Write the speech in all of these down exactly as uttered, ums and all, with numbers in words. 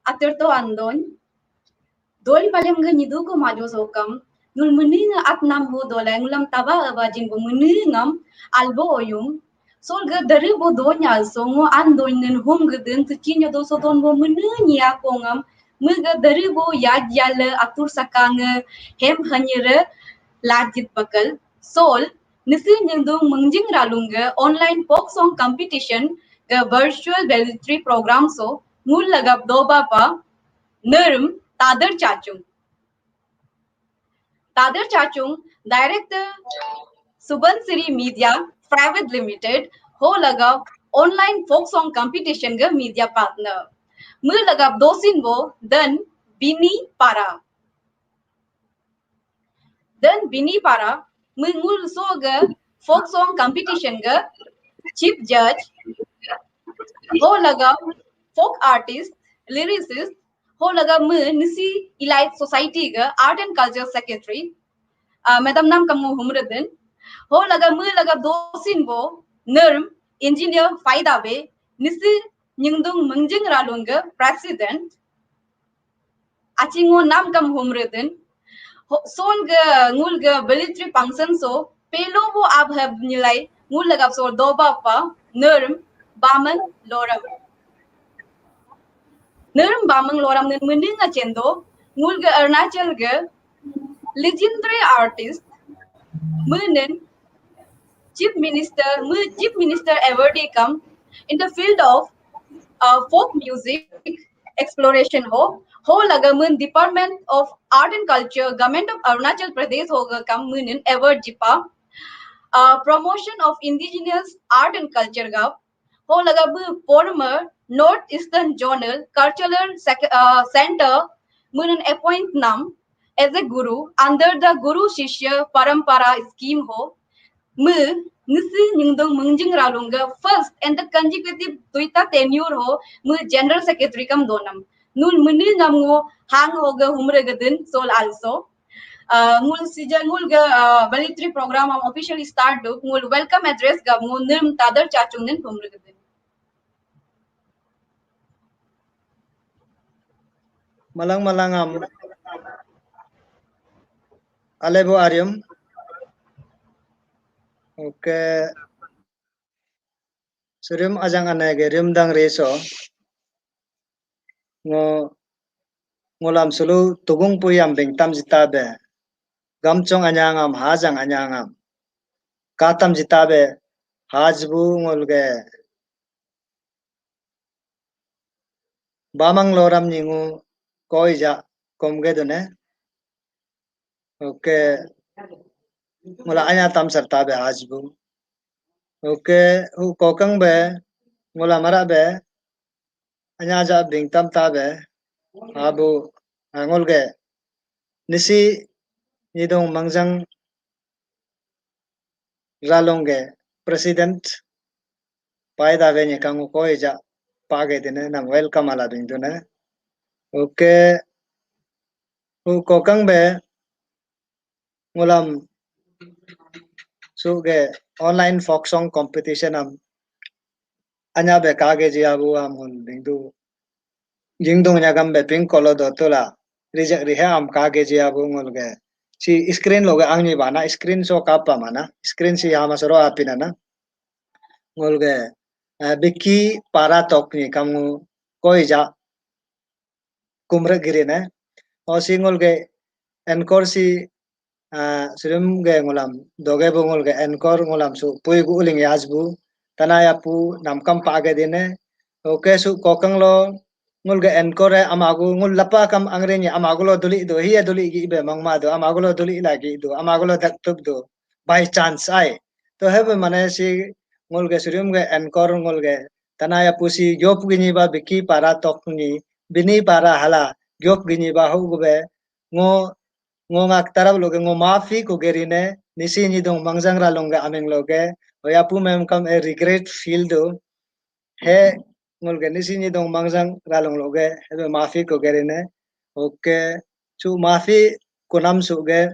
Atir to andon. Doi palem ge nyidu ko majo sokam. Nul meni nge at nam ho dole ngulam taba aba jin bo meni ngam albo oyum. Sol ge dari bo donya so ngo an doin nen hum ge den tu chin do so don bo meni nya ko ngam. Me ge dari bo yaj yale atur saka nge hem hanyere lajit bakal. Sol nisi nyingdung mengjing ralung ge online folk song competition ge virtual balletry program so ngul lagap doba pa Nirm Tadar Chachung. Tadar Chachung, Director Subansiri Media Private Limited, ho lagap online folk song competition ge media partner. Me lagap dosin bo dan Bini Para. Dan Bini Para, me ngul so ge folk song competition ge chief judge, ho lagap folk artist, lyricist, ho lagap me nisi Elite Society ge art and culture secretary, ah, Madam nam kamu humredin, ho lagap me lagap dosin bo Nirm engineer Faida be nisi nyingdung mengjing ralung ge president, achi ngo nam kam humredin. Sol ge ngul ge balletry function so pelo bo abhab nilai ngul lagap sol doba pa Nirm Bamang Loram. Nirm Bamang Loram nen mening achendo ngul ge Arunachal ge legendary artist menen Chief Minister, me Chief Minister awardee kam in the field of uh, folk music exploration ho, ho laga mun Department of Art and Culture, Government of Arunachal Pradesh ho ga kam mun in award jipa. Uh, promotion of indigenous art and culture ga ho laga bu former North Eastern Zonal Cultural Sec- uh, Center mun in appoint nam as a guru under the Guru Shishya Parampara scheme ho. Me nisi nyingdong mengjing ralung ga first and the consecutive tuita tenure ho me general secretary kam donam. Nun meni ngam ngo hang ho ga humre ga din sol also. Uh, ngul sija ngul ga uh, military program am officially start duk ngul welcome address ga ngul nirm tadar chachung nin humre ga din. Malang malang am. Alebo arium. Okay. Surim ajang anege rimdang reso. Ngo ngulam sulu tugung puyam bingtam jitabe. Gamchong anyangam hajang anyangam. Katam jitabe hajbu ngulge. Bamang loram ningu koi ja komge dune. Okay. Mula anya tam serta be hajbu. Okay, hu kokang be mula mara be anya ja bing tam ta be abu angol ge nisi nidong mangjang ralong ge president pai da ve ni kangu koi ja pa ge dine nam welcome ala bing dune. Okay. Hu kokang be ngulam su ge online folk song competition am anya be kage ji abu am hun bing du. Jingdung nyagam be ping kolo do tula. Rijak rihe am kage ji abu ngul ge. Si screen lo ge angni bana screen so kapa mana. Screen si hama soro apina na. Ngul ge, eh, biki para tok ni kamu koi ja kumre giri ne. O si ngul ge anchor si ah, surim ge ngulam doge bu ngul ge anchor ngulam su pui gu uling yaj bu tanaya pu namkam pa ge dine. Okay, su kokang lo ngul ge anchor e amagu ngul lapa kam angre ni amagu lo duli do hiya duli gi be mangma do amagu lo duli lagi do amagu lo dak tup do by chance ai. To hebe mane si ngul ge surim ge anchor ngul ge tanaya pu si yop gi ni ba biki para tok ni bini para hala yop gi ni ba hu gu be ngo ngo ngak tarap loge ngo mafi ko geri ne nisi nidong mangjang ralong ge ameng loge oya pu mem kam a regret feel do he ngul ge nisi nidong mangjang ralong loge hebe mafi ko geri ne. Okay, su mafi kunam su ge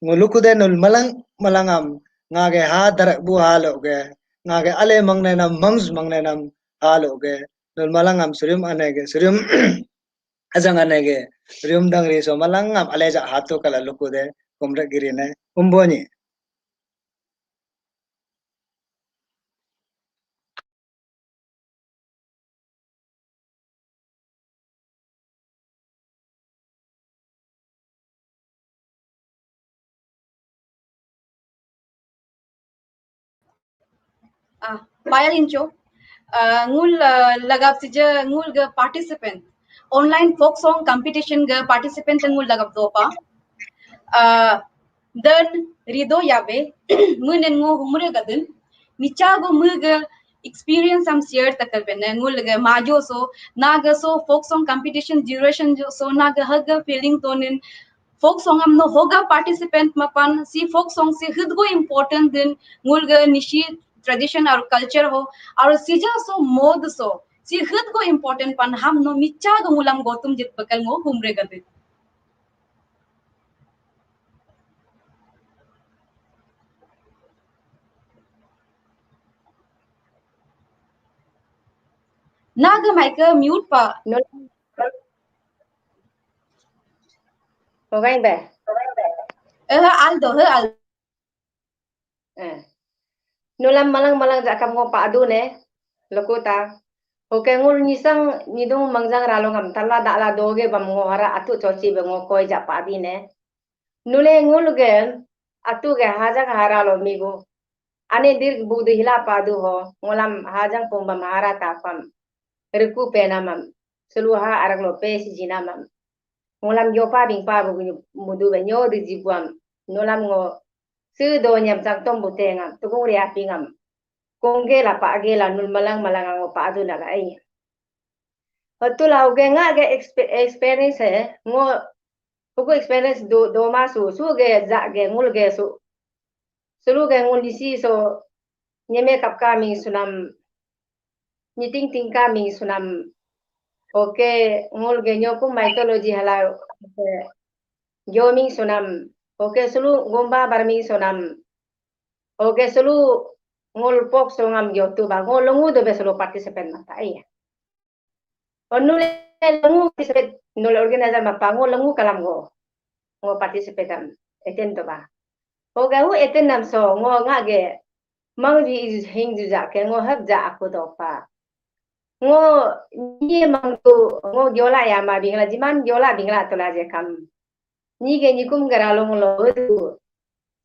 nguluku de nul malang malang am ngage ha darak bu ha loge ngage ale mangne nam mangs mangne nam ha loge Lol malang am surium ane ge, surium ajang ane ge, surium dang ri so malang am aleja hatu kala luku de, kumrek giri ne, umbonyi. Ah, payal incho. Ah, ngul, ah, lagap sija ngul ga participant. Online folk song competition ga participant ngul lagap dopa. Ah, dan rido yabe, munen ngo humre gadin. Micha go mu ga experience am share takal bene ngul ga majo so, na ga so folk song competition duration jo so, na ga hag feeling tonin, folk song am no hoga participant mapan, si folk song si hidgo important din, ngul ga nishi tradition or culture ho, or sija so mod so, si hidgo important pan ham no micha ga ngulam gotum jit bakal ngo humre gadin. Naga mic mute pa. No. Ogain be. Eh, aldo, he, aldo. Eh. Nulam malang-malang jakam ngo padu ne. Lokuta. Oke, ngul nyisang nyidung mangjang ralong am tala dakla doge bam ngo hara atu chochi be ngo koi ja padi ne. Nule ngul ge atu ge hajang hara lo migu. Ane dir budu hila padu ho, ngulam hajang pum bam hara tapam. Riku penamam. Seluha arak lo pesi jinamam. Ngulam yopa bingpa bugu mudu be nyo di jibuam. Nulam ngo se do nyam cangtom butengam, tukung riapingam. Kongge la page la nul malang malang ngo padu naga ai. Hotu la uge nga ge expe-, experience he, ngo, huku experience do, do ma su, su ge ja ge ngul ge su. Sulu ge ngul nisi so, nyeme kapka ming sunam, nyiting tingka ming sunam. Oke, ngul ge nyoku mythology hala, oke, gyo ming sunam. Oke, sulu gomba bar ming sunam. Oke, sulu ngul pok songam gyo tu ba, ngul lungu do be sulu participant mata, iya. O nule lungu participate, nule organizer ma pa ngo lungu kalam ngo. Ngo participate am, attend to ba. Ho ga hu attend nam so ngo nga ge mang ji is hing ju ja ke ngo hab ja aku do pa. Ngo ni mang tu ngo gyola ya ma bingla jiman gyola bingla to la je kam. Ni ge nikum ge ralong lo tu.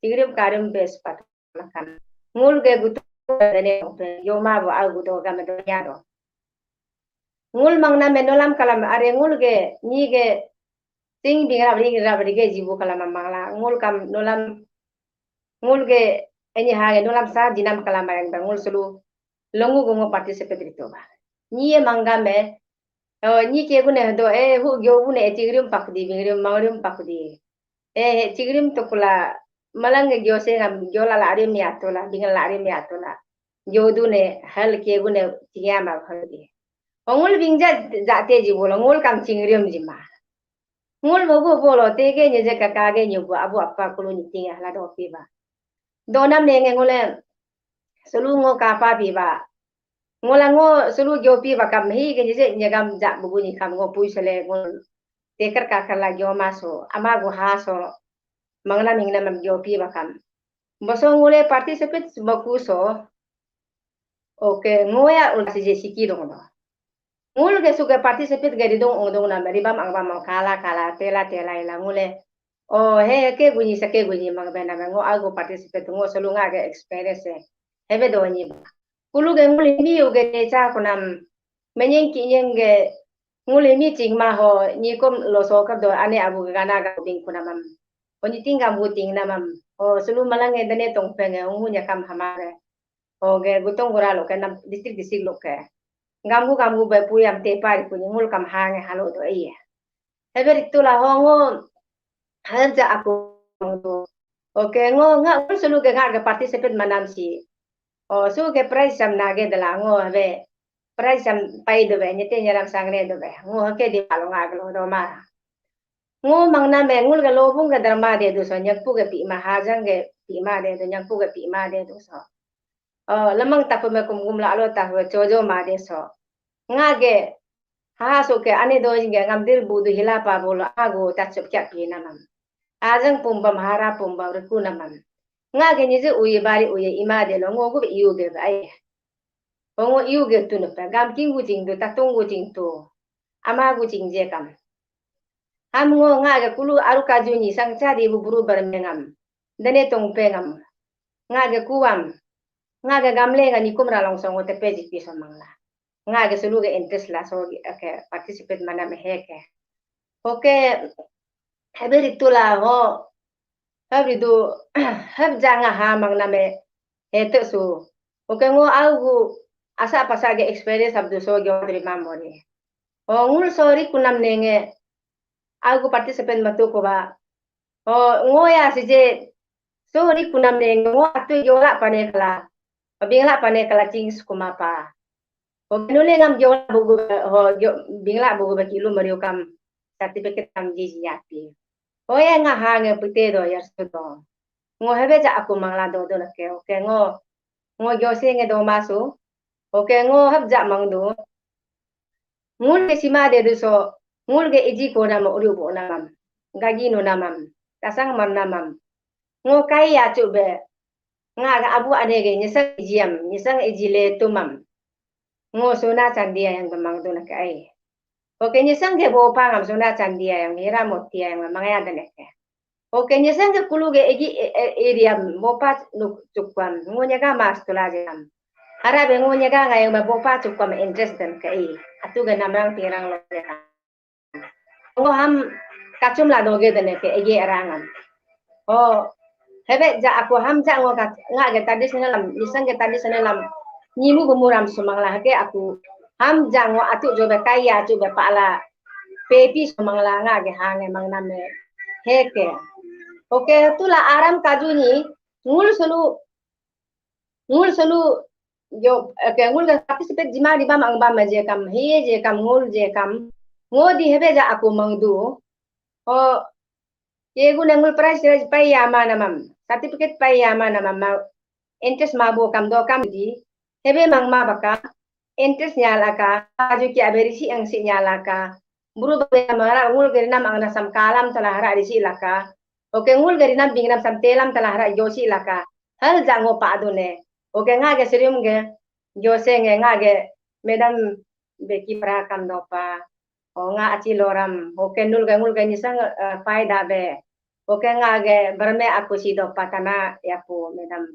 Tigrim karim bes pat. Makan. Ngul ge gutu dane pe, yoma bo au gudo game do nyaro. Ngul mangna me nolam kalam are ngul ge, ni ge, ting bingra bri gra bri ge jibu kalam mangla. Ngul kam nolam, ngul ge, eni ha ge nolam sa jinam kalam are ngul sulu. Longu gongo participate rito ba. Ni ye mangga me, oh, ni ke gune do, eh, hu gyo gune, eh, tigrim pakdi, bingrim, mangrim pakdi. Eh, he chigrim to kula malang ge gyose ngam gyola la rim ya tola, bingal la rim ya tola. Gyodu ne hal ke gune chiyama hal ge. Ongul bingja jate ji bolo, ngul kam chingrim ji ma. Ngul mogu bolo, tege nyeje kaka ge nyobu abu apa kulu nyiting ya la dopi ba. Donam ne nge ngule sulu ngo kapa pi ba. Ngula ngo sulu gyopi ba kam hi ge nyeje nyegam ja bubu ni kam ngo pui sele ngul. Teker kakar la gyoma so, ama guha so, mangna mingna mam gyopi bakam. Boso ngule participate baku so, oke, ngoya ulasi je siki dong do. Ngul ge suge participate ge didong ong dong na, ribam ang bam kala kala, tela tela ila ngule. Oh, he, ke gunyi, sake gunyi, mang bena, ngo agu participate, ngo selunga ge experience, hebe do nyi ba. Kulu ge ngul himi uge techa kunam, menyeng kinyeng ge ngul himi chingma ho, nyikum lo soker do ane abu ge gana ga bing kunamam. Ho nyiting gam gu ting namam. Ho sulu malang ge dane tong penge, ungu nyakam hamare. Ho ge gutong gura lo ke nam district district lo ke. Gam gu gam gu be puyam te pari kunyi ngul kam hange halo do iya. Hebe ritu la ho ngo, haja aku tu. Oke, ngo nga ul sulu ge nga ge participate manam si. O, su ge prize sam nage dela ngo hebe. Prize sam pai do be, nyete nyaram sangne do be. Ngo hake di palo nga gelo do ma. Ngo mangna me ngul ge lobung ge drama de du so, nyakpu ge pi ma, hajang ge pi ma de du, nyakpu ge pi ma de du so. O, lemang tapu me kum gum la lo tahu chojo ma de so. Nga ge, ha so ke ane do ge ngam dir bu du hila pa bolo agu ta chup kya pi namam. Ajang pumbam hara pumbam reku namam. Nga ge nyi je uye bari uye ima de lo ngo gu iu ge ba ai. Ngo iu ge tu ne pa gam king gu jing du ta tung gu jing tu. Ama gu jing je kam. Ham ngo nga ge kulu aru kaju nyi sang cha di bu buru bar mengam. Dene tong pengam. Nga ge kuam. Nga ge gamle nga nikum ralong songo tepe jipi somangla. Nga ge sulu ge interest la so ge, okay, participate mana me he ke. Okay, hebe ritula ho. Hebe ridu, hebe janga ha mang name he te su. Okay, ngo au gu asa pasa ge experience abdu so ge odri mamori. O ngul sori kunam nenge au gu participant matu ko ba. O ngo ya sije sori kunam nenge ngo atu yola pane kala. Bingla pane kala chings kuma pa. O nule ngam yola bugu ho yo bingla bugu ba kilu mariu kam certificate kam ji ji yapi. O ya nga ha nge pute do yar su do. Ngo hebe ja aku mangla do do lake. Okay, ngo ngo gyose nge do masu. Okay, ngo hab ja mang du. Ngul ge sima de du so, ngul ge iji ko nama uriu bo namam. Gagi no namam. Kasang man namam. Ngo kai ya chu be. Nga ga abu ane ge nyesang iji am, nyesang iji le tumam. Ngo suna chandi yang gemang du na kai. Okay, nyesang ge bo pangam suna chandi yang hira moti yang mangaya de neke. Okay, nyesang ke kulu ge egi, e, e, area mopa nuk chukwam. Ngo nyaga mas tula jam. Hara be ngo nyaga ngai ma bopa chukwam interest dan ke i. Atu ge namrang pirang lo jam. Ngo ham kachum la doge dan ke egi arangam. Oh, hebe ja aku ham ja ngo ka nga ge traditional am, nyesang ge traditional am. Nyimu gumuram sumang la ke aku ham ja ngo atu jo be kaya chu be pala. Pepi somangla nga ge hange mangnam me heke. Okay, tula aram kaju ni ngul sulu ngul sulu yo, okay, ngul ga participate jima di bam ang bam je kam he je kam ngul je kam ngo di hebe ja aku mangdu. O Kegu nangul prize pai yama namam, certificate pai yama namam ma interest ma bo kam do kam di, hebe mang ma baka, interest nyala ka, aju ki abe risi ang si nyala ka, buru ba mara ngul geri nam ang nasam kalam tala hara risi laka, okay, ngul geri nam bing nam sam telam tala hara yosi laka, hal ja ngo pa dune, okay, nga ge serium ge, yose nge nga ge, madam Becky Para kam do pa, O nga achi loram. Okay, nul ga ngul ga nyesang, eh, faida be. Okay, nga ge berme aku si do patana ya pu madam.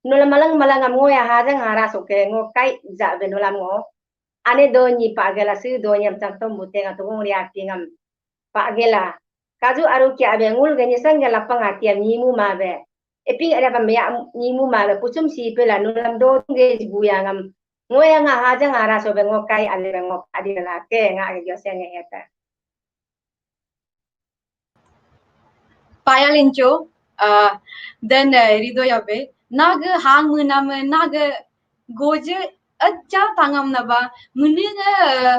Nul malang malang am ngo ya hajang haras okay ngo kai ja be nulam ngo. Ane do nyi pa gela su do nyam chang tom bute nga tugung ria pingam. Pa gela. Kaju aru kia be ngul ga nyesang ga lapang ati am nyimu ma be. Eping ada pa meya nyimu ma be puchum si pe la nulam do ge buya ngam. Ngo ya nga haja nga raso be ngo kai ale be ngo adi la ke nga age gyose nge heta. Payal incho, uh, then, uh, rido ya be, nag hang munam, nag goje acha tangam na ba, muni nga, uh,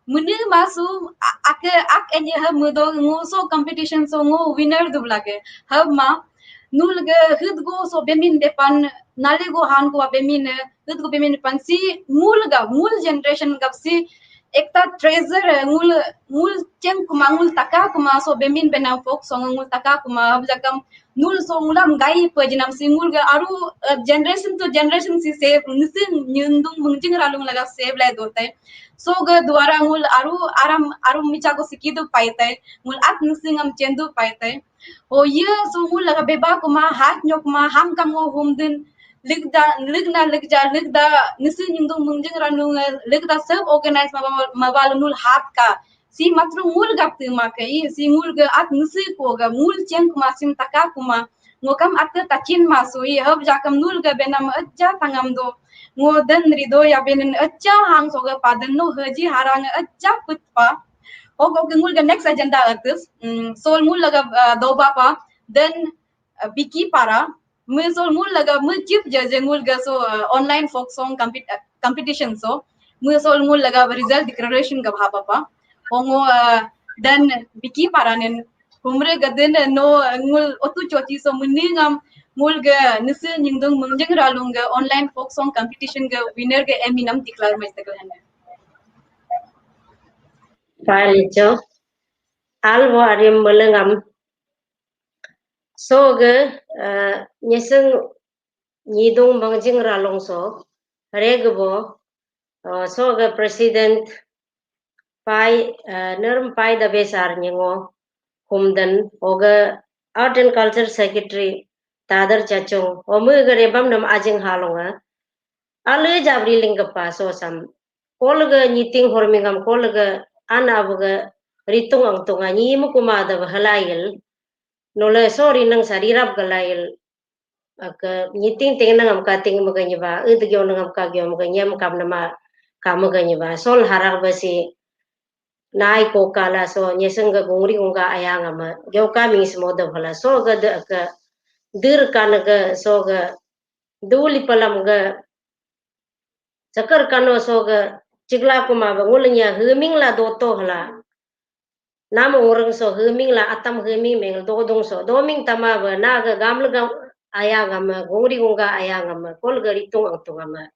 muni masu, a-, ake, ak enye ha mudo ngo so competition so ngo winner dub lage. Hab ma, nul ge hid go so bemin depan, nale go han go bemin, eh, hit ko bemin pan si ngul ga, ngul generation gap si ekta treasure, eh, ngul, ngul cheng kuma, ngul taka kuma so bemin benam folk song ngul taka kuma, hab jakam nul so ngulam gai pe jinam si ngul ga aru, eh, generation to generation si save, nisi nyundung mungjing ralung laga save lai dotai. So ga duara ngul aru aram, aru micha go sikidu paitai, ngul at nisi ngam chendu paitai. O ye so ngul laga beba kuma, hat nyok kuma, ham kam ngo hum din, ligda, ligna, ligja, ligda, nisi nyindung mungjing ranung, eh, ligda sab organize ma ba, ma ba nul hat ka. Si matru ngul gap tu ma ka, i, si ngul ga at nisi ko ga, ngul cheng kuma, sim taka kuma, ngo kam at takin ma so, i, hab jakam nul ga benam aja tangam do, ngo den rido ya benen aja hang so ga paden no haji harang aja put pa. Okay, okay, ngul ga next agenda atis. Mm, sol ngul laga, uh, doba pa. Then, uh, Biki Para. Mui sol ngul laga mui chief judge ngul ga so, uh, online folk song compet-, uh, competition so. Mui sol ngul laga result declaration ga bhapa pa. Ongo, uh, then Biki Para nen humre ga den, uh, no, uh, ngul otu choti so muni ngam ngul ga nisi nyingdung mungjing ralung ga online folk song competition ga winner ga eminam declare mai tagal hande. Palicho. Albo arim melengam. So ge, eh, nyeseng nyidung mangjing ralong so. Regebo, eh, so ge president pai, eh, nerm pai da besar nyengo humden, oge art and culture secretary Tadar Chachung, omu ge rebam nam ajing halonga. Ale jabri lingkapa so sam. Kolga nyiting hormingam kolga ana abuga ritung angtunga nyi mukuma da halail. Nole so rinang sa rirap galail. Aka nyiting ting nangam ka ting maga nyiba, id gyo nangam ka gyo maga nyam kam nama ka maga nyiba. Sol harak basi nai ko kala so nyeseng ga gungri gungga ayang ama. Gyo ka ming smoda bhala so ga de aka dir kanaga so ga duli palam ga Chakar kano so ga chigla kuma ba ngulnya heming la doto hala. Nam orang so heming la atam heming meng dodong so doming tama ba na ga gamla gam aya gama gungri gungga aya gama kol ga ritung angtung ama.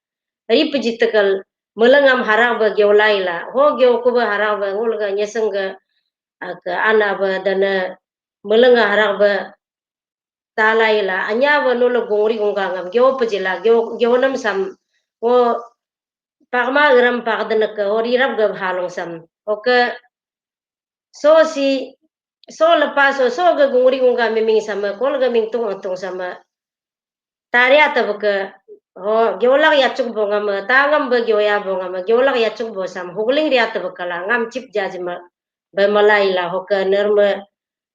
Ri pejitekal melengam harang ba geolai la ho geo kuba harang ba ngul ga nyeseng ga aka ana ba dana meleng harang ba talai la anya wa nula gungri gungga ngam gyo pajila gyo gyo nam sam wo pakma iram pakdana ka hori rap ga halong sam. Oke. So si so lepa so so ga gungri gungga miming sama kol ga mingtung angtung sama. Taria tabaka ho gyolak yachuk bo ngama tangam ba gyoya bo ngama gyolak yachuk bo sam hugling ria tabaka la ngam chip jajma ba malai la hoka nerma,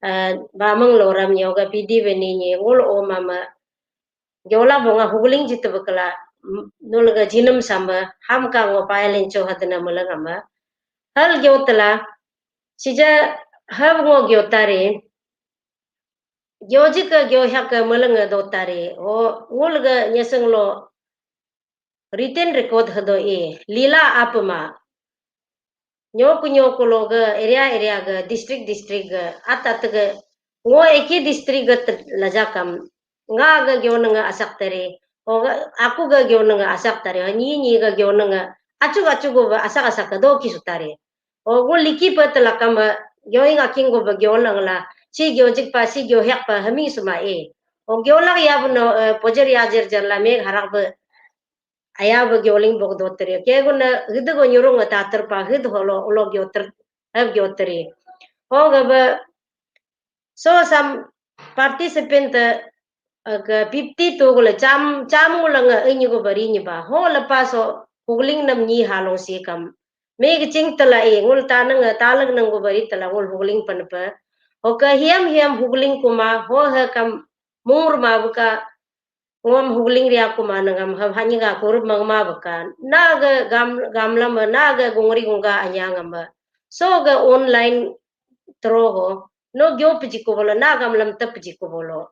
eh, bamang loram yoga pidi beni nyi ngul o mama gyola bonga hugling jita bakala nulga jinam sama ham ka ngo payalin cho hatana malanga ma hal gyotala sija hab ngo gyotare gyoji ka gyohya ka malanga dotare o ngulga nyasang lo written record hado e lila apama nyoku nyoku lo ga area area ga district district ga at at ga ngo eki district ga lajakam nga ga gyonanga asak tare o aku ga gyonanga asak tare nyi nyi ga gyonanga achuk achuk ga asak asak ga doki sutare o ngo liki pa talakam ba gyoing aking go ba gyonang la si gyojik pa si gyohek pa hami suma e o gyolak ya bano pojer ya jer jer la meg harak ba aya ba gyoling bok dotri ke guna hid go nyurung tatar pa hid holo ulo gyotar hab gyotri ho ga ba so sam participant ka fifty to gula cham cham gula nga inyu go bari nyi ba ho lapa so hugling nam nyi halong si kam me ga ching tala e ngul tanang talang nang go bari tala ngul hugling pan pa ho ka hiam hiam hugling kuma ho ha kam mur ma buka ngom hugling ria kuma nangam hab hanyi ga kurup mangma baka na ga gam gamlam na ga gungri gungga anyang amba so ga online tro ho no gyo piji ko bolo na gamlam tap piji ko bolo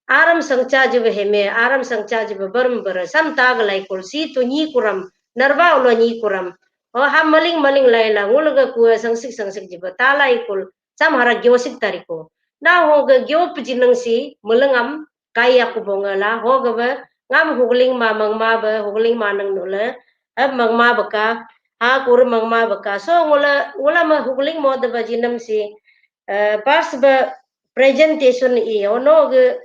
aram sangcha jiba heme aram sangcha jiba baram bara sam ta ga lai kul si tu nyi kuram narba ulo nyi kuram o ham maling maling lai la ngul ga kuwa sangsik sangsik jiba ta lai kul sam hara gyo sik tariko na ho ga gyo piji nang si malangam kai aku bonga la ho ga ba ngam hugling ma mangma ba hugling ma nang nula ab mangma baka ha kur mangma baka so ngula ngula ma hugling mo da ba jinam si eh, pas ba presentation i ono ga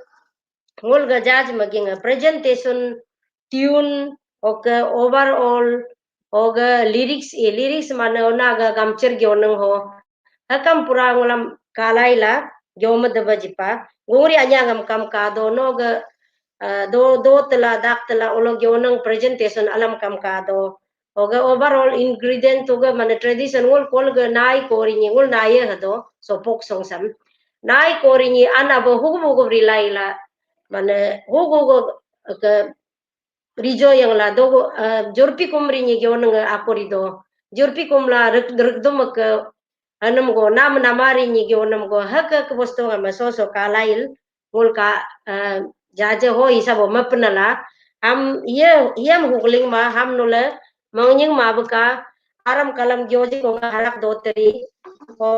ngul ga judge maging presentation tune oka overall oga lyrics i lyrics mana ona ga gamchir gyonang ho hakam pura ngulam kalai la gyoma deba jipa gungri anya ngam kam ka do no ga ah, do do tela dak tela ulo gyonang presentation alam kam ka do oga overall ingredient to ga mana tradition ngul kol ga nai kori ni ngul nai ha do sopok song sam nai kori ni ana ba hugu hugu rilai la mana hugu hugu ke rijo yang la do ah, jurpi kum ri ni gyonang akori do jurpi kum la rik rik dum ke anam go nam namari ni gyo nam go hak ke bosto ngam so so kalail ngul ka ah, jaje ho isa bo mapnala am ye yam hugling ma ham nule mangnying ma baka aram kalam gyoji ko nga harak doteri ho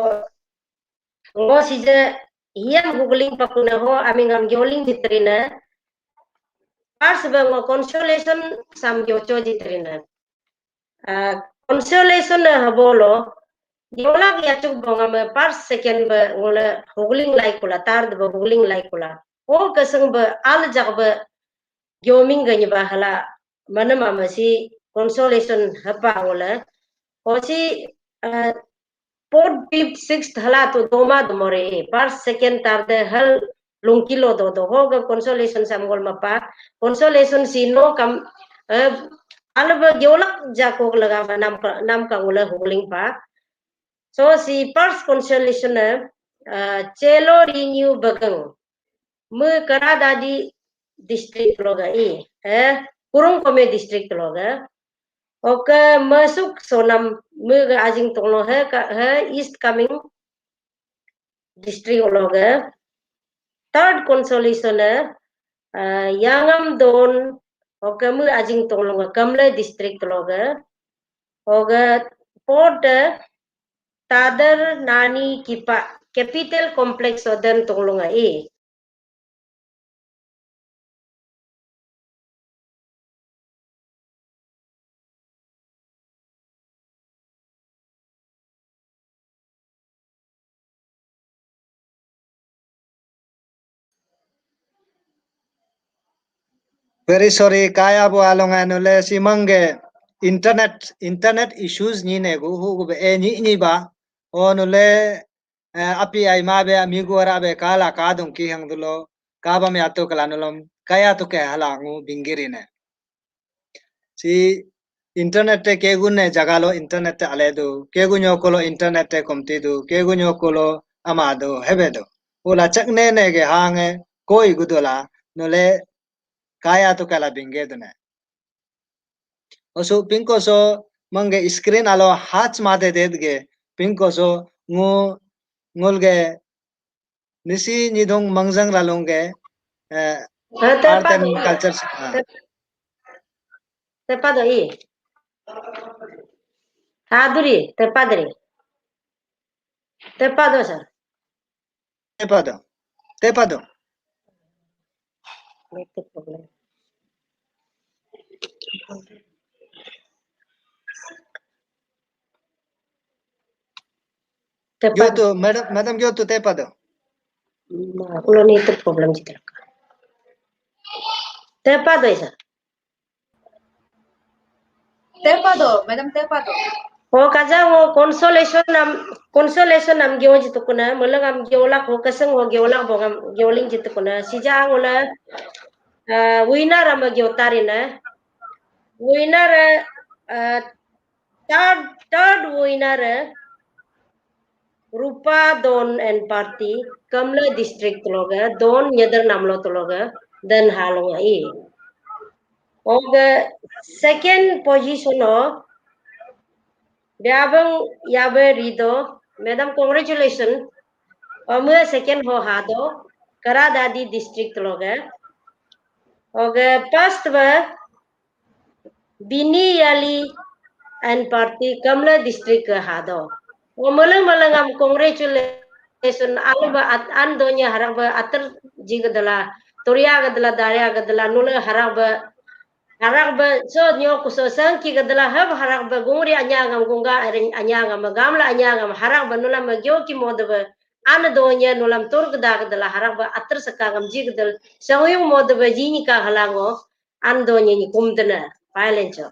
ngo sije yam hugling pakuna ho ami ngam gyoling jiterina pas ba ngo consolation sam gyocho jiterina Ah, consolation na habolo Yolak yachuk bonga me first second be ngule hugling lai kula, third be hugling lai kula. O keseng be aljak be gyoming ge nyiba hala mana mama si consolation hapa ngule. O si, eh, fourth, fifth, sixth hala tu doma domore, eh, first, second, third hal lungkilo do do. Hoga consolation sam gol mapa. Consolation si no kam, eh, alba gyolak jako laga ma nam ka, nam ka ngule hugling pa. So si first consolation, eh, eh, Chelo Renew Bagang. Me Kra Daadi district loga i, eh, Kurung Kumey district loga. Oke, masuk Sonam, me ga ajing tonglo he ka, he East Kameng district loga. Third consolation, eh, Yangam Don, oke, me ajing tonglo ga Kamle district loga. Oga fourth, eh, Tadar Nani Kipa Capital Complex oden tonglo ga i. Very sorry, kaya bo along anu le simang ge internet, internet issues ni ne gu hu gu be e ni ni ba. O nu le, eh, api ai ma be ami gu ara be kala ka dung ki hang dulo, ka ba mi atu kala nulom, kaya tu ke hala ngu bingiri ne. Si internet te kegu ne jaga lo internet te ale du, kegu nyoko lo internet te komti du, kegu nyoko lo ama du, hebe du. Ula chak ne ne ge hange koi gu dola, nule kaya tu kala binge du ne. Osu pingko so mangge screen alo hach mate det ge pingko so ngu ngul ge nisi nyidong mangjang ralung ge, eh, art and culture, ah. Tepa do i. Aduri, tepa duri. Tepa do sir. Tepa do. Tepa do. Network problem. Tepa. Gyoto, madam, madam gyoto tepa do. Ma, kulo network problem jitrak. Tepa do isa. Tepa do, madam tepa do. Ho kaja ho consolation am, consolation am gyo jitukuna, malang am gyolak ho kasang ho gyolak bong am gyoling jitukuna. Sija ngula, ah, winner am gyotarina. Winner, ah, third, third winner, Rupa Don and Party, Kamle district loga, Don nyadar namlo tologa, dan halonga i. Oga second position o, Biabang Yabe Rido, madam congratulations. Omu second ho hado, Kra Daadi district loga. Oga first ba, Bini Yali and Party Kamle district ke hado. O malang malang am congratulation, alba at an donya harak ba atar ji gadala, toria gadala, daria gadala, nula harak ba, harak ba so nyo kuso sangki gadala, hab harak ba gungri anyangam, gunga aring anyangam, gamla anyangam, harak ba nula ma gyo ki moda ba an donya nulam tur gada gadala, harak ba atar sakangam ji gadal, sangyung moda ba ji ni ka halango. Ando nyi nyi kumdana, payalincho.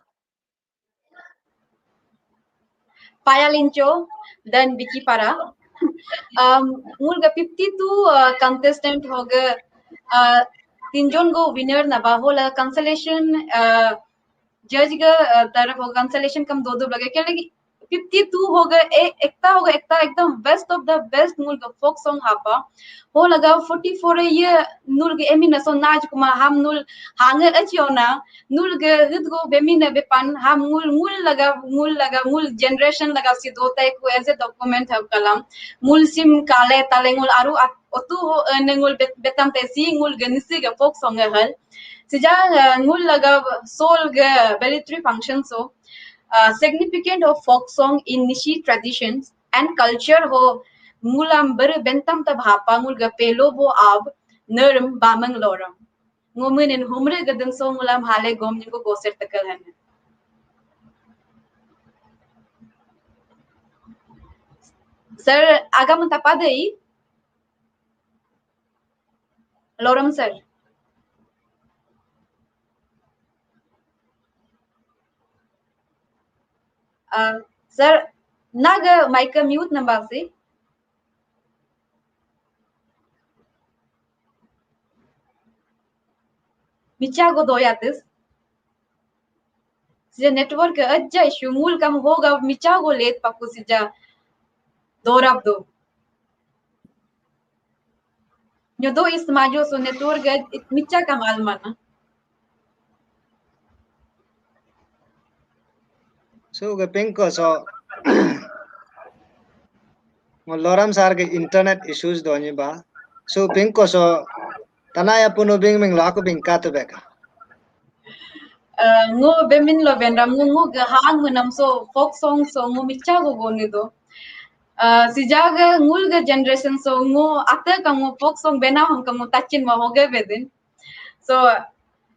Payalincho, dan Biki Para. Um, ngulga fifty-two, uh, contestant hoga, uh, tinjon go winner na ba hola consolation, uh, judge ga, uh, taraf hoga consolation kam do do lage. Kya lagi fifty-two hoga, e, ekta hoga, ekta ekdam best of the best ngulga folk song hapa. Ho laga forty-four ye nulga emi na so naj kuma ham nul hanga achiona, nulga hidgo bemi na bepan ham ngul, ngul laga, ngul laga, ngul generation laga si dotai ku as a document have kalam. Ngul sim kale tale ngul aru at-, otu ho, eh, ne ngul bet-, betam te si ngulga nisi ga folk song hal. Sija, eh, ngul laga soul ga belitri function so. Uh, significant of folk song in Nyishi traditions and culture ho ngulam ber bentam tab hapa ngul ga pelo bo ab nerem bamang loram. Ngomen in humre gadan so ngulam hale gom nyugo goser takal han. Sir, agam tapa dei? Loram sir. Uh, sir, naga mic mute nambal si. Micha go doya tis. Sija network aja issue ngul kam hoga micha go late paku sija dorap do. Nyodo is majo so network ga it micha kam almana. So ga pingko so ngo Loram sir ga internet issues do ni ba. So pingko so tanaya punu bing ming lo aku bing katu beka. Uh, ngo bemin lo benram ngo ngo ga hang menam so folk song so ngo micha go goni do. Uh, sija ga ngul ga generation so ngo ate ka ngo folk song bena hang ka ngo tachin ma hoge bedin. So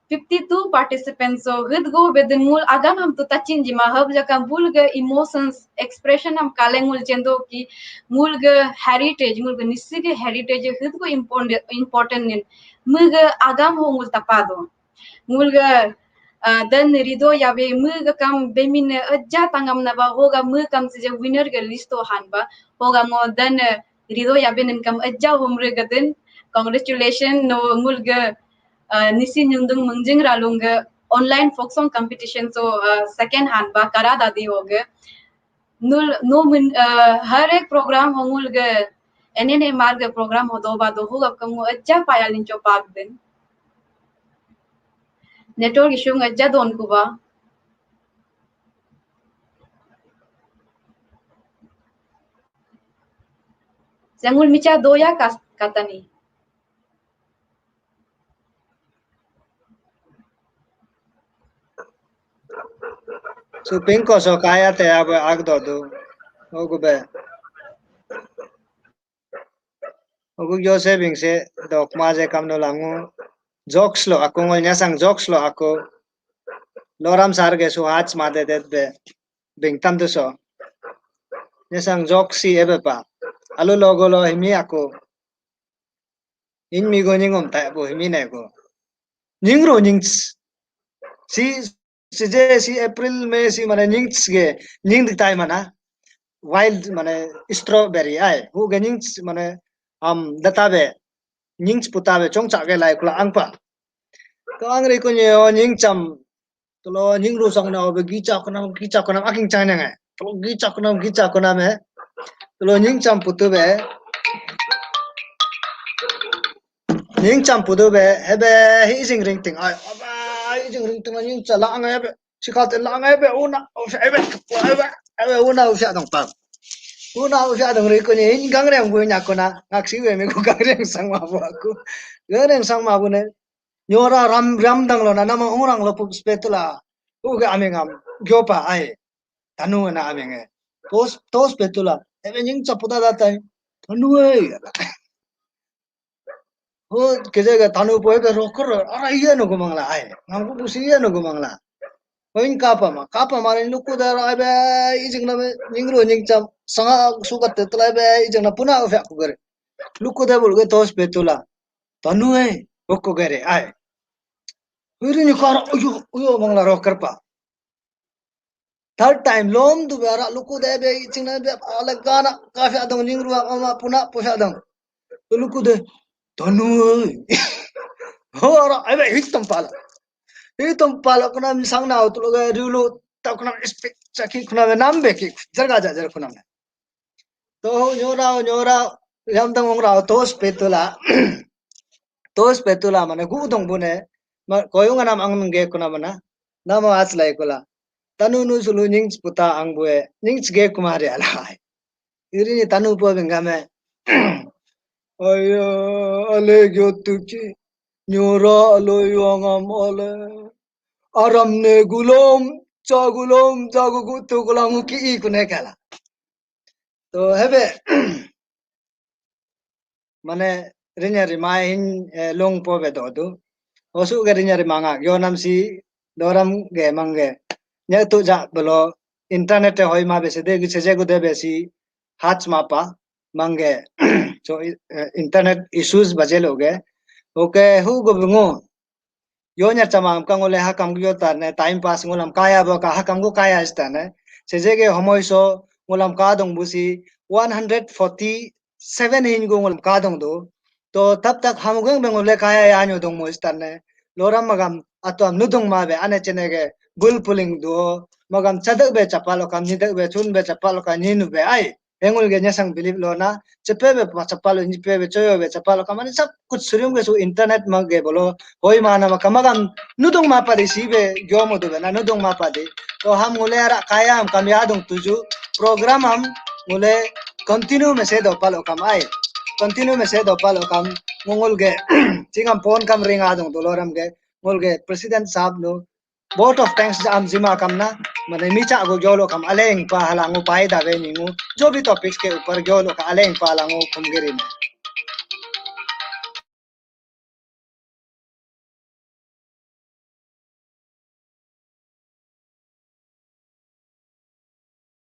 fifty-two participants so hid go bedin ngul agam ham tu tachin jima hab jaka bul ga emotions expression ham kale ngul jendo ki ngul ga heritage ngul ga nisi ga heritage hid go important important nin mega agam ho ngul tapado. Ngul ga, ah, dan rido yabe mega kam bemin aja tangam na ba hoga me kam sija winner ga list to han ba hoga ngo dan rido yabe nin kam aja homre ga den. Congratulations no ngul ga, ah, nisi nyundung mengjing ralung ga online folk song competition so, ah, second han ba kara dadi hoga. Nul no min, ah, har ek program ho ngul ga N N M R ga program ho do ba do ho gap kamu aja payal nincho pak den. Network issue aja don kuba. Sengul micha doya kas katani. So pingko so kaya te abe agdo do. Ogu be. Ogu yo se bing se dok ma je kam no langu. Jokes lo aku ngol nyasang jokes lo aku. Loram sir ge su hats ma de det be. Bing tam tu so. Nyasang jokes si ebe pa. Alu logo lo himi aku. Ing mi go nying om tai bo himi ne go. Nying ro nying ts-, si, si je, si April, May, si mane nying ts ge, nying dik tai mana. Wild mane strawberry ai. Hu ge nying ts mane, am, data be. Nying ts puta be, chong chak ge lai kula ang pa. To ang ri ko nyo nying cham, Tolo nying ru sang na obe gicha kunam, gicha kunam aking chang nang eh. Tolo gicha kunam, gicha kunam eh. Tolo nying cham putu be. Nying cham putu be, hebe hi jing ring ting ai. Aba hi jing ring ting nying cha la ang eh be. Sikal te la ang eh be una, o sa eh be, eh be, eh be una o sa dong pa. Una o sa dong ri ko ni hin gang reng bu nya ko na. Ngak si we me ko gang reng sang ma bu aku. Gang reng sang ma bu ne. Nyora ram, ram dang lo na nama orang lo pup spetula. Uga aming am gyopa ai. Tanu na aming eh. Tos, tos petula. Ebe nying chaputa datai. Tanu eh. Ho keje ga tanu po ebe roker. Ara iya no gumangla ai. Ngam ku busi iya no gumangla. Poin kapa ma. Kapa ma rin luku da ra ebe ijing na me nying ro nying cham. Sanga suka tetula ebe ijing na puna ofya ku gare. Luku da bul ge tos petula. Tanu eh, oko gere ai. Hiri ni kara uyo uyo mangla roker pa. Third time lom du be ara luku de be ching na be ala gana kafe adong nying ruang ama puna pusa adong. Luku de tanu eh. Ho ara ai be hitam pala. Hitam pala kuna misang na tu lo ga dulu ta kuna speak chaki kuna be nam be ki jarga jajar kuna me. To nyora nyora yam tang ong rao tos petula. Tos petula mane gu dong bune. Ma koyung anam ang nge kuna mana. Nama ach lai kula. Tanu nu sulu nying puta ang bue. Nying ge kumari alai. Iri ni tanu po bengame. Aya ale gyotuki. Nyora alo yongam ale. Aram ne gulom cha gulom cha gugu tu gulang ki i kune kala. To hebe mane rinya rima hin, eh, long po be do du. Osu ge rinya rima nga yo nam si doram ge mang ge. Nya tu ja belo internet te hoi ma be se de gi se je gu de be si hats mapa, mangge, so, eh, internet issues baje loge. Okay, hu go bungo. Yo nyar chama am kangole ha kam yo tar ne, time pass ngulam kaya bo ka ha kam go kaya sta ne. Seje ge homoi so ngulam ka dong busi one hundred forty seven hin go ngulam ka dong do. To tab tak ham geng beng le kaya ya nyu dong mo istan ne. Loram magam ato am nudong ma be ane chene ge bul puling do. Magam chadak be chapalo kam, nyidak be chun be chapalo kam, nyinu be ai. Hengul ge nyasang bilip lo na, chepe be pa chapalo, nyipe be choyo be chapalo kam, ane sab kuch surim ge su internet ma ge bolo. Hoi ma na ma kam magam nudong ma pa de si be gyo mo do be na, nudong ma pa de. To ham ngule ara kaya am kam ya dong tuju program am ngule continue mese do palo kam ai. Continue mese do palo kam ngul ge chingam pon kam ring adong doloram ge ngul ge president sab nu vote of thanks am jima kam na mane micha go jolo kam aleng pa hala ngu pai da ve ni ngu jo bhi topics ke upar jolo ka aleng pa hala ngu khum giri na.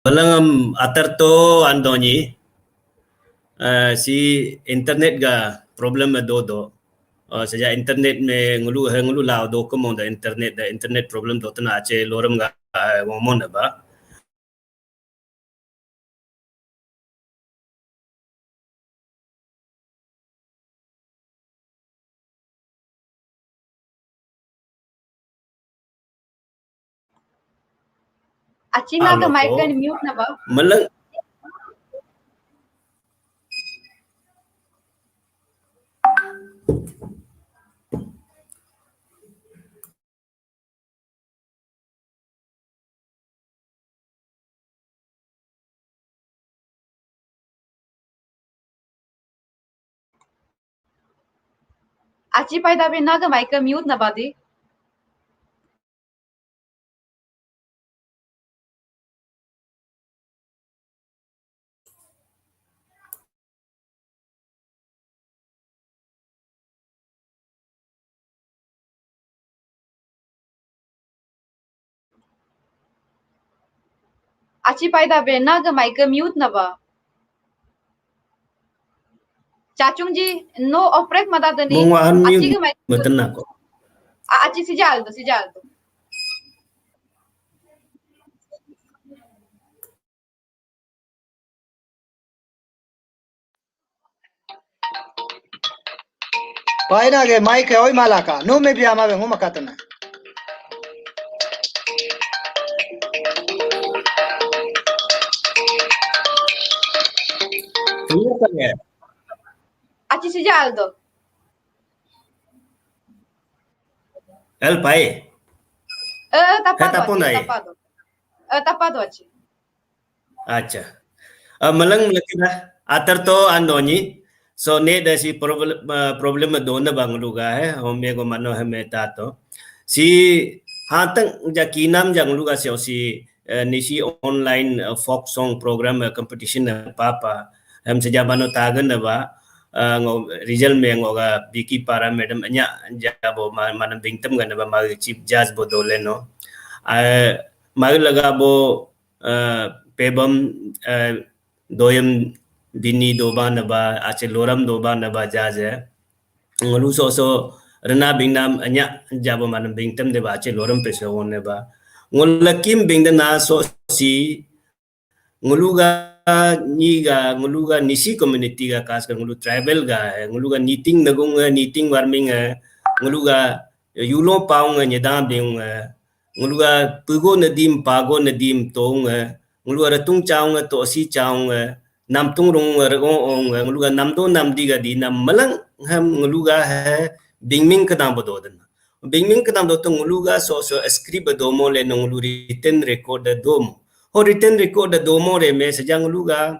Balangam atar to andonyi, eh, si internet ga problem do do. Eh, sejak internet me ngulu he ngulu lao do kemong da internet da internet problem do tena ache loram ga, eh, ngomong da ba. Achina ka mic kan mute na ba? Malang. Achi pai da be na ga mic mute na ba di. Achi pai da be na ga mic mute na ba. Chachung ji, no operate mada dani. Mungwa unmute achi ga mic mute na ko. A, achi sija aldo, sija aldo. Paina ge mic ke oi malaka. No me bia ma be nguma katana. Achi sija aldo. El pai. Eh, tapa do, tapa do. Eh, tapa do achi. Acha. Eh, malang malang kira atar to andonyi. So ne da si problem, eh, problem do na bang luga he. Home go mano he meta to. Si hatang ja kinam jang luga si osi, eh, nisi online, eh, folk song program, eh, competition, eh, papa. Hem seja mano tagan na ba. Ah, ngo result me ngo ga Vicky Para madam anya ja bo ma-, manam bingtam ga na ba ma chief judge bo dole no. Ah, ma laga bo, ah, pebam, ah, doyam bini doba na ba, ache loram doba na ba judge. Ngolu so so rena bingnam anya ja bo manam bingtam de ba ache loram pe so ne ba. Ngol lakim bingda na so si Nguluga nyiga, nguluga nisi community ga, khas kar ngulu tribal ga, eh, nguluga niting nagung, eh, niting warming, eh, nguluga yulo paung, eh, nyedam diung, eh, nguluga pugo nadim, pago nadim tong, eh, nguluga ratung chaung, eh, tosi chaung, eh, namtung rung, eh, rego ong, eh, nguluga namdo namdi ga di nam malang ham nguluga, eh, bingming kadang bododen. Bingming kadang doto nguluga so so script domo le nong lu written record da domo. Ho written record da domo re me sejang nguluga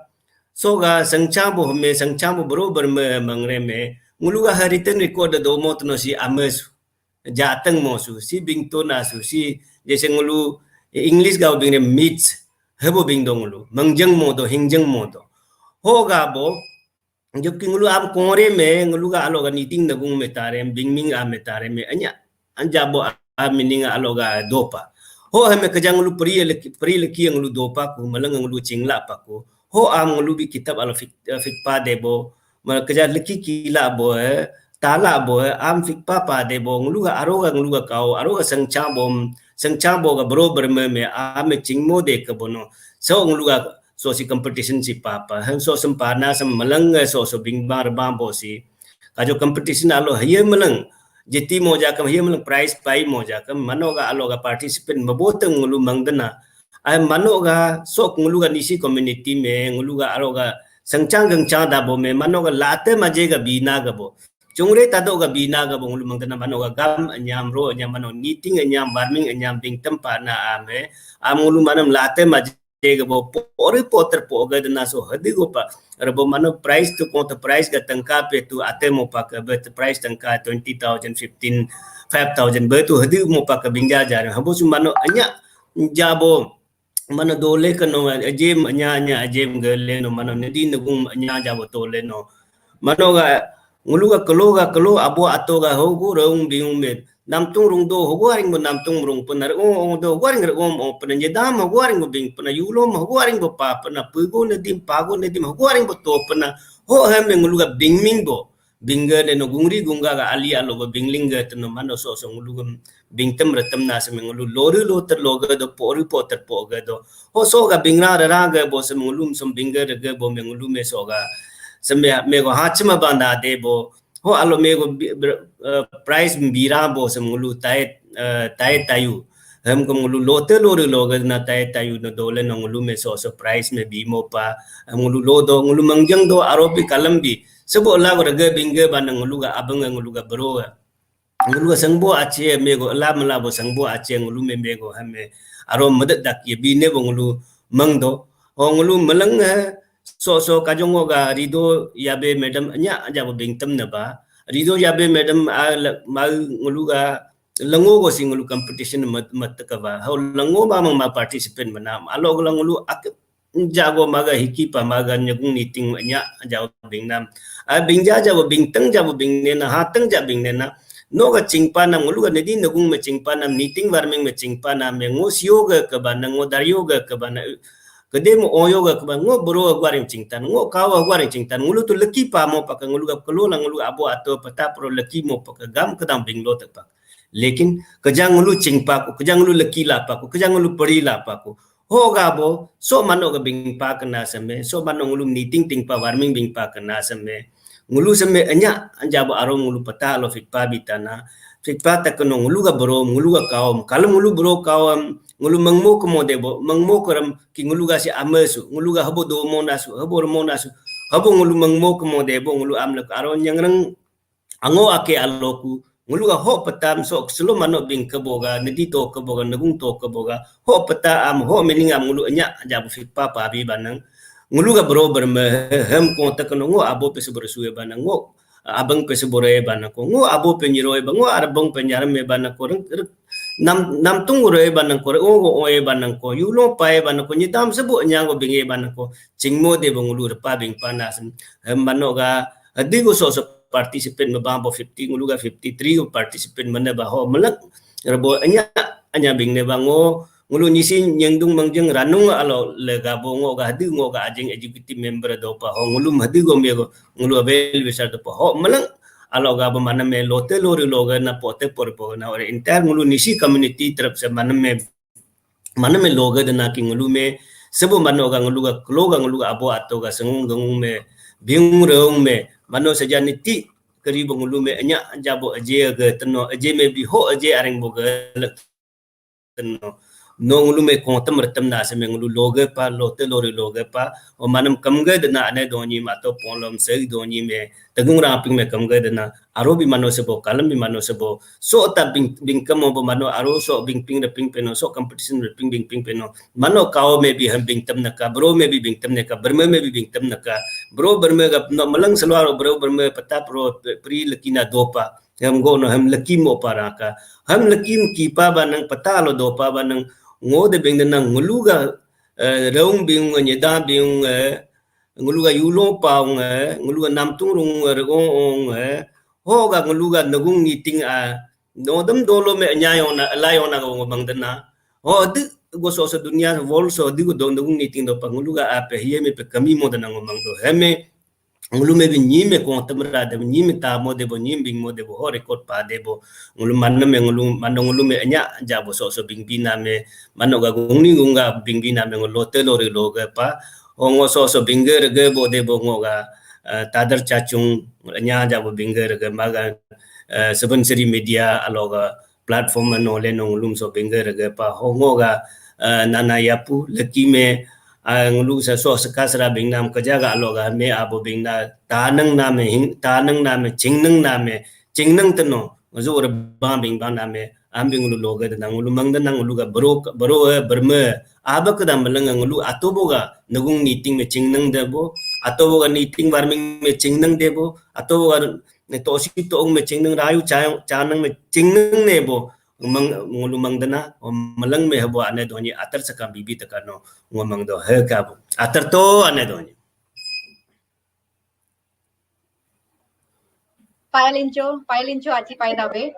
so ga sangchang bo me sangchang bo bro ber me mangre me nguluga ha written record da domo tno si ames jateng mo su si bingto na su si jese ngulu English ga bingre myths hebo bing do ngulu mangjeng mo do hingjeng mo do ho ga bo Jabki ngulu am kore me ngulu ga alo ga niting nagung me tare, bingming a me tare me anya. Anja bo a meaning alo ga dopa. Ho he me kajang ngulu pri leki, pri leki ngulu dopa ku, malang ngulu chingla pa ku. ho am ngulu bi kitab alo fik, eh, fikpa debo, ma keja leki kila bo, eh, tala bo, eh, am fikpa pa debo, ngulu ga aro ga ngulu ga kau, aro ga sengcha bom, sengcha bo ga bro berme me, am me chingmo de ke bono. So ngulu ga so si competition si papa, hem so sempana sem meleng, eh, so so bing bang rebang bo si. Kajo competition alo haye meleng, jeti moja kam haye meleng prize pai moja kam, mano ga alo ga participant maboteng ngulu mangdena. Ai mano ga sok ngulu ga nisi community me, ngulu ga aro ga sengchang gengchang dabo me, mano ga late maje ga bina ga bo. Chungre tado ga bina ga bo ngulu mangdena, mano ga gam anyam ro anyam mano niting anyam warming anyam bingtem pana ame, am ngulu manam late maje ga bo pori poter po ga dena so hadi go pa. Rebo mano price tu kong ta price ga tengka pe tu ate mo pa ke bet price tengka twenty thousand, fifteen, five thousand be tu hadi mo pa ke bingja ja. Habo su mano anya jabo mano dole ke no ajem anya anya ajem gele no mano nedi negung anya jabo tole no. Mano ga ngulu ga kelo ga kelo abo ato ga hogu reung biung me. Namtung rung do hogu aring bo namtung rung pena, ong ong do hogu aring ong ong pena, nyedam hogu aring bo bing pena, yulom hogu aring bo pa pena, pego nedim pago nedim hogu aring bo to pena. Ho hem me ngulu ga bing ming bo. Bingge de no gungri gungga ga ali alo go bingling ge teno mano so so ngulu gum bingtem retem na sem ngulu lori loter loge do pori poter poge do. Ho so ga bingra rara ge bo sem ngulum sem bingge rege bo me ngulu me so ga. Sem me, me go hachima banda de bo. Ho alo me go bi, ber, eh, price bira bo sem ngulu tai, eh, tai tayu. Hem ko ngulu lote lori loge na tai tayu no dole no ngulu me so so price me bimo pa. Hem ngulu lo do ngulu mengjeng do aropi kalam bi. Sebo la go rege bingge bana ngulu ga abeng ngulu ga bro ga. Ngulu ga sangbo ache me go la mala bo sangbo ache ngulu me me go hame aro medet dak ye bine bo ngulu meng do. Ho ngulu meleng he so so kajong go ga Rido Yabe madam nya aja bo bingtem ne ba. Rido Yabe madam a la, ma ngulu ga lengo go si ngulu competition mat, mat ka ba. Ho lengo ba mang ma participant mana. Alo go ngulu ak, jago maga hiki pa maga nyagung niting nya jago bingnam. A bingja jago bingteng jago bingnena, hateng ja bingnena. No ga chingpa nam ngulu ga nedi nagung me chingpa nam, niting warming me chingpa nam me ngo sio ga ke bana, ngo dario ga ke bana, kede mo oyo ga ke bana, ngo bro ga ring chingtan, ngo kawa ga ring chingtan, ngulu tu leki pa mo paka ngulu ga kelo la ngulu abo ato pata pro leki mo paka gam kedang binglo tepak. Lekin kejang ngulu chingpa ku, kejang ngulu leki lapa ku, kejang ngulu peri lapa ku. Ho ga bo, so mano ga bingpa kena seme, so mano ngulu niting tingpa warming bingpa kena seme. Ngulu seme enya anja bo aro ngulu peta alo fikpa bitana. Fikpa tak keno ngulu ga bro, ngulu ga kaum. Kalau ngulu bro kaum, ngulu mengmo kemo debo, mengmo kerem ki ngulu ga si amesu, ngulu ga hebo domo nasu, hebo remo nasu. Hebo ngulu mengmo kemo debo, ngulu amlek aro nyengreng ango ake aloku, ngulu ga ho petam so selo mano bing keboga, nedi to keboga, negung to keboga, ho peta am, ho meaning am ngulu enya aja bu fikpa pabi banang. Ngulu ga bro berme hem ko tekeno ngo abo pe sebor suwe banang, ngo abang pe sebore banang ko, ngo abo pe nyiroi ba, ngo arbong pe nyarme banang ko, reng, reng, nam, namtung ure banang ko, reng, ngo oe banang ko, yulo pae banang ko, nyidam sebo nyang go binge banang ko, chingmo de bangulu repa bing panas. Hem mano ga, hadi go so so participant me bang bo fifty, ngulu ga fifty three go participant mane ba ho melek. Rebo anya, anya bing ne ba ngo, ngulu nyisi nyengdung mangjeng ranung alo le ga bo ngo ga hadi ngo ga ajing executive member do pa ho ngulu hadi go me go ngulu avel besar do pa ho melek. Alo ga bo mana me lote lori loga na pote por po na ore entire ngulu nyisi community terap se mana me mana me loga dena ki ngulu me sebo mano ga ngulu ga kelo ga ngulu ga abo ato ga sengung gengung me biung reung me mano saja niti keri bo ngulu me enya jabo aje ga teno aje me bi ho aje areng bo ga lek teno. No ngulu me kongtem retem na se me ngulu loga pa lote lori loga pa o manam kamga dena ane donyi mato polom sei donyi me tegung raping me kamga dena aro bi mano sebo kalam bi mano sebo so ta bing bingkem bo mano aro so bingping reping peno so competition reping bingping peno mano kao me bi ham bingtem naka bro me bi bingtem naka berme me bi bingtem naka bro berme ga no malang selwaro bro berme peta pro pri lekina dopa ham go no ham leki mo para ka ham leki ki pa banang peta lo dopa banang ngo de bing nang ngulu ga eh, reung biung nyeda biung eh, ngulu ga yulo paung eh, ngulu ga namtung rung eh, regong ong eh, ho ga ngulu ga nagung ngiting a nodam dolo me anya yona ala yona ga ngo bang dena ho de go so so dunia world so di go dong dong ni ting do pa ngulu ga ape hiye me pe kami mo da nang mang do heme ngulu me bi nyi me kong tamra de nyi me ta mo de bo nyi bing mo de bo ho record pa de bo ngulu man me ngulu man ngulu me anya ja bo so so bing bina me mano ga gungni gunga bing bina me ngulu te lo ri lo ga pa ho ngo so so bing ge re ge bo de bo ngo ga tadar chachung anya ja bo bing ge re ge ma ga seven sri media alo ga platform no le nong lum so bing ge re ge pa ho ngo ga nana yapu leki me ngulu sa so saka sra bing nam kaja ga alo ga me abo bing na tanang na me hing tanang na me chingnang na me chingnang teno zu re ba bing ba na me am bing lu lo ga da ngulu mang da ngulu ga bro bro berme aba ka da malang ngulu atobo ga nagung niting me chingnang de bo atobo ga niting warming me chingnang de bo atobo ga ne tosi tong me chingnang rayu chanang me chingnang ne bo mang ngulu mang dana malang me habo ane donyi atar saka bibi taka no ngomang do he ka bo atar to ane donyi. Payalincho, payalincho achi paida be.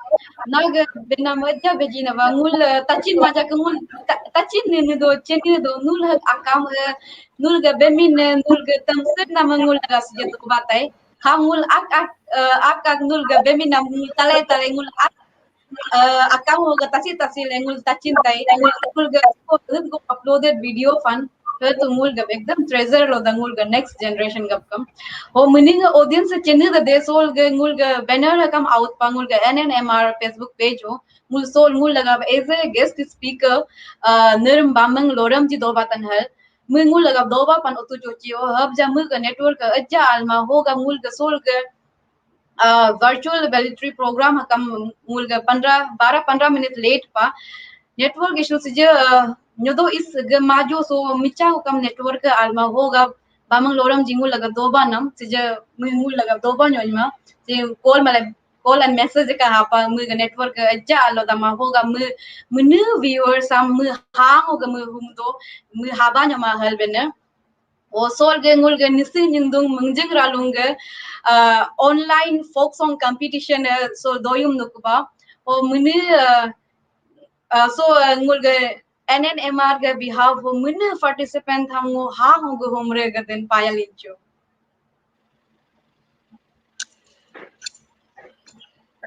Nag bena maja beji na ba ngul tachin maja ke ngul tachin ne ne do chen ne do nul hak akam nul ga bemin ne nul ga tamsir nama ngul ga sejatuh batai. Ham ngul ak ak ak ak nul ga bemin nam ngul tale tale ngul ak akang ho ga tasi tasi le ngul tachin tai ngul ga ko hit go uploaded video fan he tu ngul ga ekdam treasure lo da ngul ga next generation ga kam ho meaning audience chene da de sol ga ngul ga banner kam out pa ngul ga N N M R Facebook page ho ngul sol ngul laga as a guest speaker Nirm Bamang Loram ji doba tan hal mu ngul laga doba pan otu chochi ho hab ja mu ga network ga ajja alma ho ga ngul ga sol ga virtual valedictory program hakam ngul ga पंद्रह बारह पंद्रह minute late pa network issue sije nyodo is ga majo so micha kam network alma ho ga Bamang Loram ji ngul laga doba nam sije ngul laga doba nyonyma si call male call and message ka hapa mu ga network ajja alo dama ho ga mu mu viewers am mu hang ho ga mu humdo mu haba nyoma hal bena O sol ge ngul ge nisi nyingdung mengjing ralung ge uh, online folk song competition uh, so doyum nukba. O mene uh, uh, so uh, ngul ge N N M R ge behalf o mene participant ham ngo ha ngo ge homre ge den payal incho.